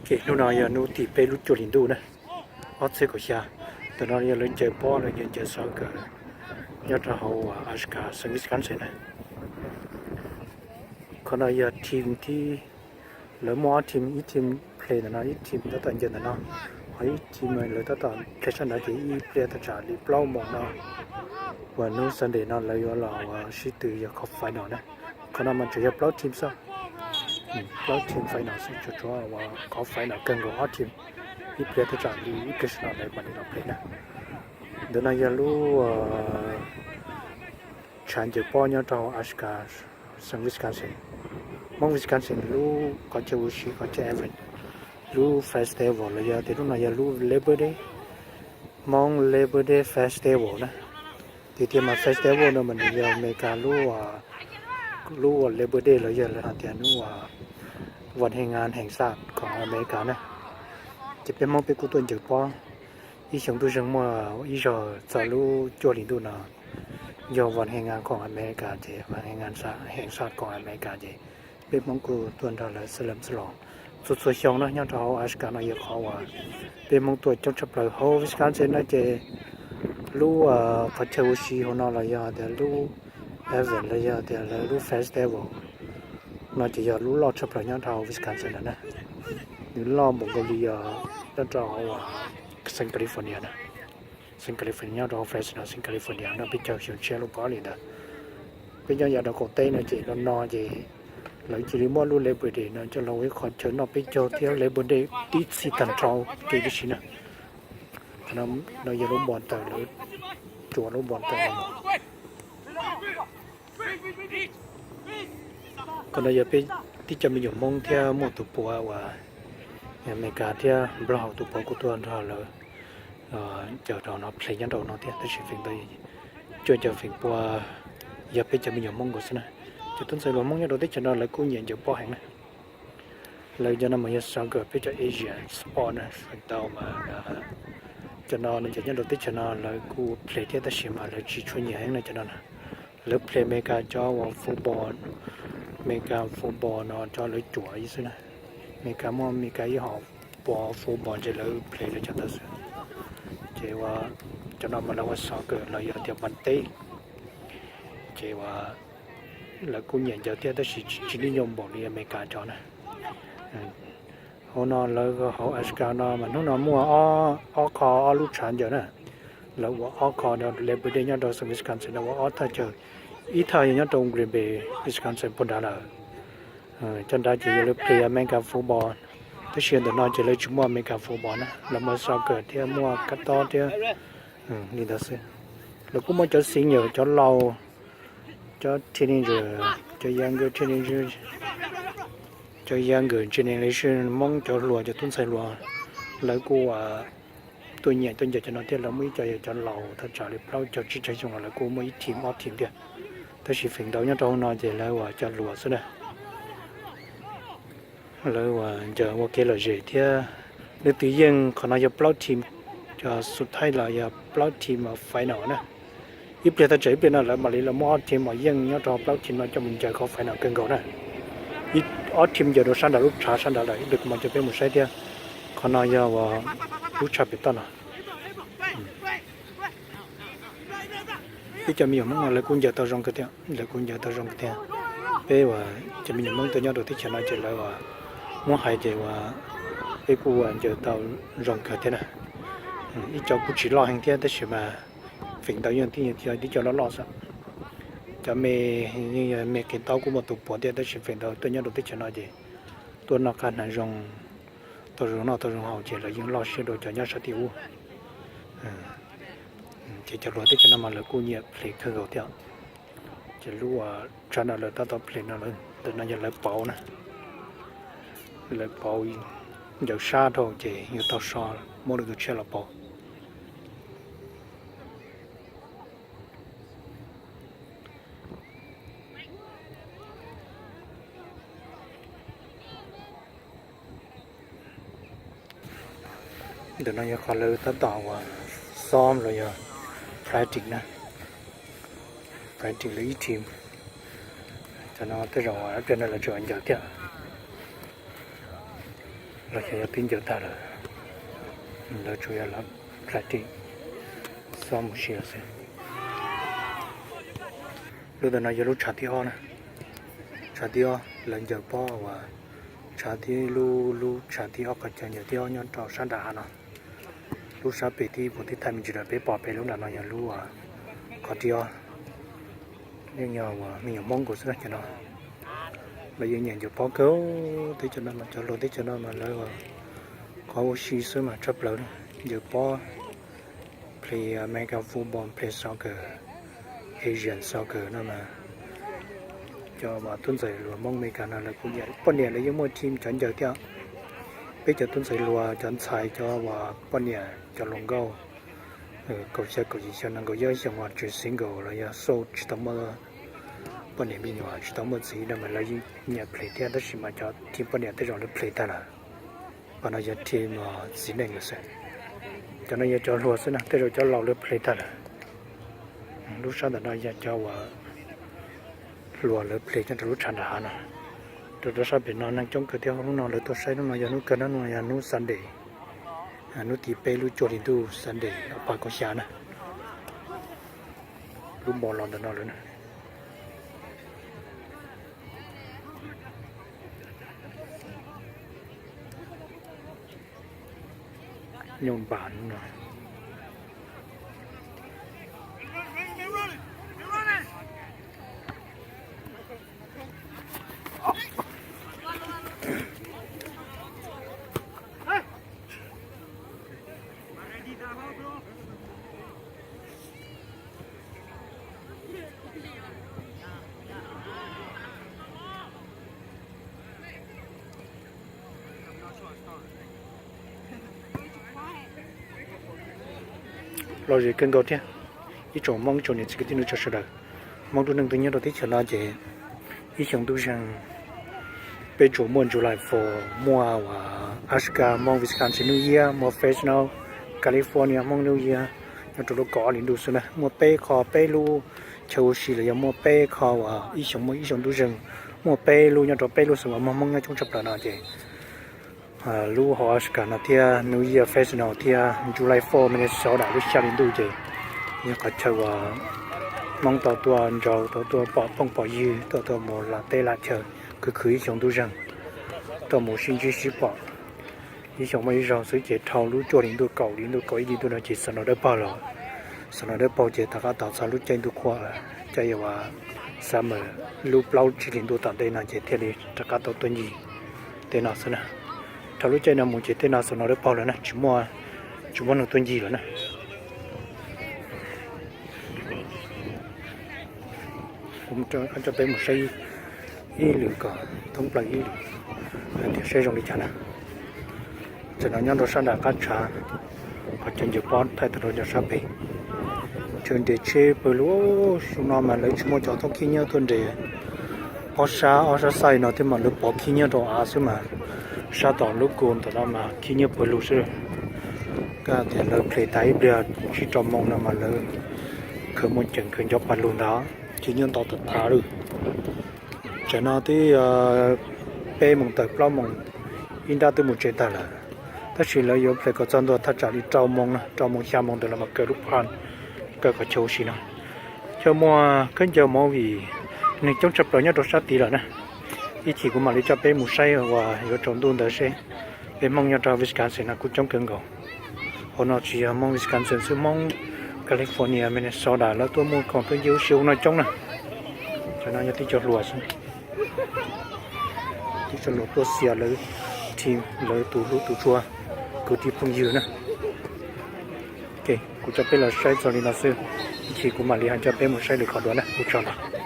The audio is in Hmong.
Hnub no yog hnub tim peb lub cuaj hlis ntuj na, ob txhiab kaum xya. Ntawm no yog lawv ncaws pob, lawv ncaws soccer nyob rau hauv Ashka, xeev Wisconsin na. Qhov no yog team thib, lawv muaj ob team, ib team play ntawm no, ib team tab tom ncaws ntawm no, ho ib team lawv tab tom play sab nrad ces ib pliag tab tsam li plaub moos no uas hnub Sunday no lawv yuav los sib tw yog qhov final na. Qhov no mas tsuas yog plaub team xwb, plaub team final xwb, tsuas tsuav uas qhov final kawg nkaus ob team, ib pliag tab tsam li ib pliag sab no lawv mam li los play na. Ntawm no yog lub tshav ncaws pob nyob rau Ashka, xeev Wisconsin. Hmoob Wisconsin lub qhov chaw ua si, qhov chaw event, lub festival los yog tias lub no yog lub Labor Day, Hmoob Labor Day Festival na. Tiag tiag mas festival no mas nws yog Amelikas lub, lub uas Labor Day los yog lawv hais tias lub uas vas hees ngas hees xaj khoom Amelikas na. Ces peb Hmoob peb kuj tuaj ncaws pob ib xyoo tuaj zeeg muaj ib zaug txog lub cuaj hlis ntuj no, yog vas hees ngas khoom Amelikas ces vas hees ngas hees xaj khoom Amelikas ces peb Hmoob kuj tuaj nrog lawv xab laj xab los txhua txhua xyoo na. Nyob rau hauv Ashka no yog qhov uas peb Hmoob tuaj coob tshaj plaws. Hauv Wisconsin no ces lub qhov chaw ua si hauv no los yog tias lub event los yog tias lawv lub festival no ces yog lub loj tshaj plaws nyob rau hauv Wisconsin no na. Nws loj npaum nkaus li yog nyob rau hauv xeev California na. Xeev California nyob rau hauv Fresno, xeev California no peb caug xyoo tshiab lub pob li ntawd. Peb nyob yav rau qaum teb no ces no no ces lawv cia li muab lub Labor Day no coj los ua ib qho chaw noj peb caug thiab Labor Day tib txhij tag nrho kev tib si na. Qhov no yog lub npoo taws, lawv tsuas lub npoo taws no. Qhov no yog peb tib co me nyuam Hmoob thiab muaj tus puav uas Amelikas thiab Nplog, tus puav kuj tuaj nrog lawv caw rau no play nyob rau no thiab, tab sis feem ntau cuaj caum feem pua yog peb cov me nyuam Hmoob nkaus xwb na. Cov tub ntxhais hluas Hmoob nyob rau teb chaws no lawv kuj nyiam ncaws pob heev na. Lawv cov no mas yog soccer, peb cov Asian sport na, feem ntau mas cov no nws cov nyob rau teb chaws no lawv kuj play thiab tab sis mas lawv tsis tshua nyiam heev na cov no na. Lawv play Amelikas cov uas football, Amelikas football no cov lawv cuam xwb na. Amelikas muaj Amelikas ib hom pos football ces lawv play lawv cov ntawd xwb. Ces cov no mas lawv ua soccer los yog tias npas teb, ces lawv kuj nyiam ncaws thiab tab sis tsis ntxim nyob npaum li Amelikas cov na. Hauv no lawv hauv Ashka no mas hnub no muaj ob qho ob lub tshav ncaws na. Lawv ua ob qho no, Labor Day nyob rau xeev Wisconsin no ua ob thaj chaw, ib thaj yog nyob rau Green Bay, Wisconsin puag nrad lawm. Cov nrad ces yog lawv play American football, tab sis ntawm no ces lawv tsis muaj American football na, lawv muaj soccer thiab muaj kab tob thiab li ntawd xwb. Lawv kuj muaj cov senior, cov laus, cov teenager, cov younger teenager, cov younger generation, Hmoob cov hluas, cov tub ntxhais hluas, lawv kuj tuaj nyiam tuaj ncaws cov no thiab. Lawv muaj ib co yog cov laus thaj tsam li plaub caug tsib caug xyoo los lawv kuj muaj ib team ob team thiab, tab sis feem ntau nyob rau hauv no ces lawv ua cov hluas xwb na. Lawv ua ncaws ua kev lom zem thiab. Leej twg yeej qhov no yog plaub team, xub thawj los yog plaub team final na. Ib pliag thaj tsam ib pliag no lawv mam li los muab ob team uas yeej nyob rau plaub team no coj mus ncaws qhov final kawg nkaus na. Ob team ncaws rau sab nram lub tshav sab nrad lawm, ib pliag kuv mam coj peb mus saib thiab. Qhov no yog lub tshav pem toj no. Ib cov me nyuam Hmoob no lawv kuj ncaws tau zoo kawg thiab, lawv kuj ncaws tau zoo kawg thiab. Peb uas cov me nyuam Hmoob tuaj nyob rau teb chaws no ces lawv uas muab hais ces uas peb kuj uas ncaws tau zoo kawg thiab na. Ib co kuj tsis loj heev thiab tab sis mas feem ntau yeej tib, tib co loj loj xwb. Cov me, yeej yog me kev taub kuj muaj tus puav thiab tab sis feem ntau tuaj nyob rau teb chaws no ces tuaj noj qab hnav zoo, tau zoo noj tau zoo haus ces lawv yeej loj siab dua cov nyob sab tim ub. Ces cov hluas teb chaws no mas lawv kuj nyiam play kawg nkaus thiab. Ces lub uas tshav no lawv tab tom play no, ntawm no yog lawv pauv na. Lawv pauv ncaws sab dhau ces yuav tau so, muab lwm tus tshiab los pauv. Ntawm no yog qhov lawv tab tom uas xoob los yog practice na, practice lawv ib team. Cov no tej zaum ib pliag no lawv tseem ncaws thiab. Los xyov yog twb ncaws tag lawm, lawv tsuas yog lawv practice xob mus si lawm xwb. Lub ntawm no yog lub tshav thib ob na, tshav thib ob lawv ncaws pob uas tshav thib lub, lub tshav thib ob qhov chaw ncaws thib ob nyob rau sab nram hav no. Lub sab pem tib puas tib thaij me ntsis lawm peb pom peb lub nram no yog lub qhov thib ob. Yeej yog uas me nyuam Hmoob nkaus xwb no cov no. Lawv yeej nyiam ncaws pob kawg teb chaws no mas, cov hluas teb chaws no mas lawv qhov ua si xwb mas tshaj plaws, ncaws pob, play American football, play soccer, Asian soccer no mas cov uas tub ntxhais hluas Hmoob Amelikas no lawv kuj nyiam. Poj niam lawv yeej muaj team cov ncaws thiab. Peb cov tub ntxhais hluas, cov ntxhais, cov uas poj niam, cov hluas nkauj kaum xya kaum yim xyoo nees nkaum yog xyoo uas tseem single los yog solo tsis tau muaj poj niam me nyuam tsis tau muaj txiv no mas lawv yeej nyiam play thiab, tab sis mas cov team poj niam tej zaum lawv play tag lawm. Pas no yog team txiv neej lawm xwb. Cov no yog cov hluas xwb na, tej zaum cov laus lawv play tag lawm. Lub sab ntawm no yog cov uas hluas lawv play nyob rau lub tshav nram hav no. Rau rau sab pem no neeg coob kawg thiab, hnub no lawv tuaj saib, hnub no yog hnub kawg, hnub no yog hnub Sunday, hnub tim peb lub cuaj hli ntuj, Sunday ob phav kaum xya na. Lub npo los ntawm no lawm na. Nyuj npas no. Lom zem kawg nkaus thiab ib tsoom Hmoob, ib tsoom niam txiv kwv tij neej tsa sawv daws. Hmoob lub neej twg nyob rau teb chaws no ces ib xyoo ntuj zeeg peb tsuas muaj July Fourth, muaj uas Alaska, muaj Wisconsin New Year, muaj Fresno, California Hmoob New Year, nyob rau lub kaum ob hlis ntuj xwb na. Muaj peb qho, peb lub chaw ua si los yog muaj peb qho uas ib xyoo muaj ib xyoo ntuj zeeg, muaj peb lub nyob rau peb lub xeev uas muaj Hmoob nyob coob tshaj plaws no ces lub hauv Alaska no thiab New Year Fresno thiab July Fourth Minnesota lub xya hli ntuj ces yog qhov chaw uas Hmoob tau tuaj ntsauv, tau tuaj pom phooj pom ywg, tau tuaj mus lam teb lam chaw khwv khwv ib xyoo ntuj zeeg, tuaj mus sib ntsib sib pom. Ib xyoo muaj ib zaug xwb ces dhau lub cuaj hli ntuj, kaum hli ntuj, kaum ib hli ntuj no ces snow dawb paug lawm. Snow dawb paug ces rov qab tos txog lub caij ntuj qhua, caij uas summer, lub plaub tsib hli ntuj tom ntej no ces thiaj li rov qab tau tuaj ncig tej no xwb na. Dhau lub caij no mus ces tej no snow dawb paug lawm na, tsis muaj, tsis muaj neeg tuaj ncig lawm na. Kuv coj peb mus saib ib lwm kom thoob plaws ib lwm hais tias saib zoo li cas na. Tam no nyob rau sab nram qab tshav, qhov chaw ncaws pob thaij tau rau cov sab pem. Chaw nres tsheb pawg lug, xyoo no mas lawv tsis muaj cov thoob khib nyiab tuaj nres pob sab ob sab xaij no thiab mas lawv pov khib nyiab rau av xwb mas sab tom lub kos ntawm no mas khib nyiab pawg lug xwb. Koj tias lawv play tas ib pliag tsib rau moos no mas lawv khaws muaj ceem khaws nco pawg lug ntag, khib nyiab ntau tas tas lawm. Tam no twb peb moos tawm plaub moos, ib nrab twb mus tsev tag lawm, tab sis lawv yuav play kom txog ntua thaj tsam li rau moos no, rau moos xya moos ntawd los mas kaw lub phaj, kaw qhov chaw ua si no. Xyov muaj khaub ncaws movie, neeg coob tshaj plaws nyob rau sab tid lawm na. Ib chim kuv mam li coj peb mus saib uas yuav tsaus ntuj ntawd seb peb Hmoob nyob rau Wisconsin no kuj coob kawg nkaus. Hauv no tsis yog Hmoob Wisconsin xwb, Hmoob California, Minnesota lawv tuaj muaj khoom tuaj ncig ua si hauv no coob na. Tam no yog tib co hluas xwb, tib co hluas tuaj xiam lawv team, lawv tus hlub tus tshua, kwv tij phooj ywg na. Kuv coj peb los saib txog li no xwb, ib chim kuv mam li ho coj peb mus saib lwm qhov dua na, ua tsaug ntau.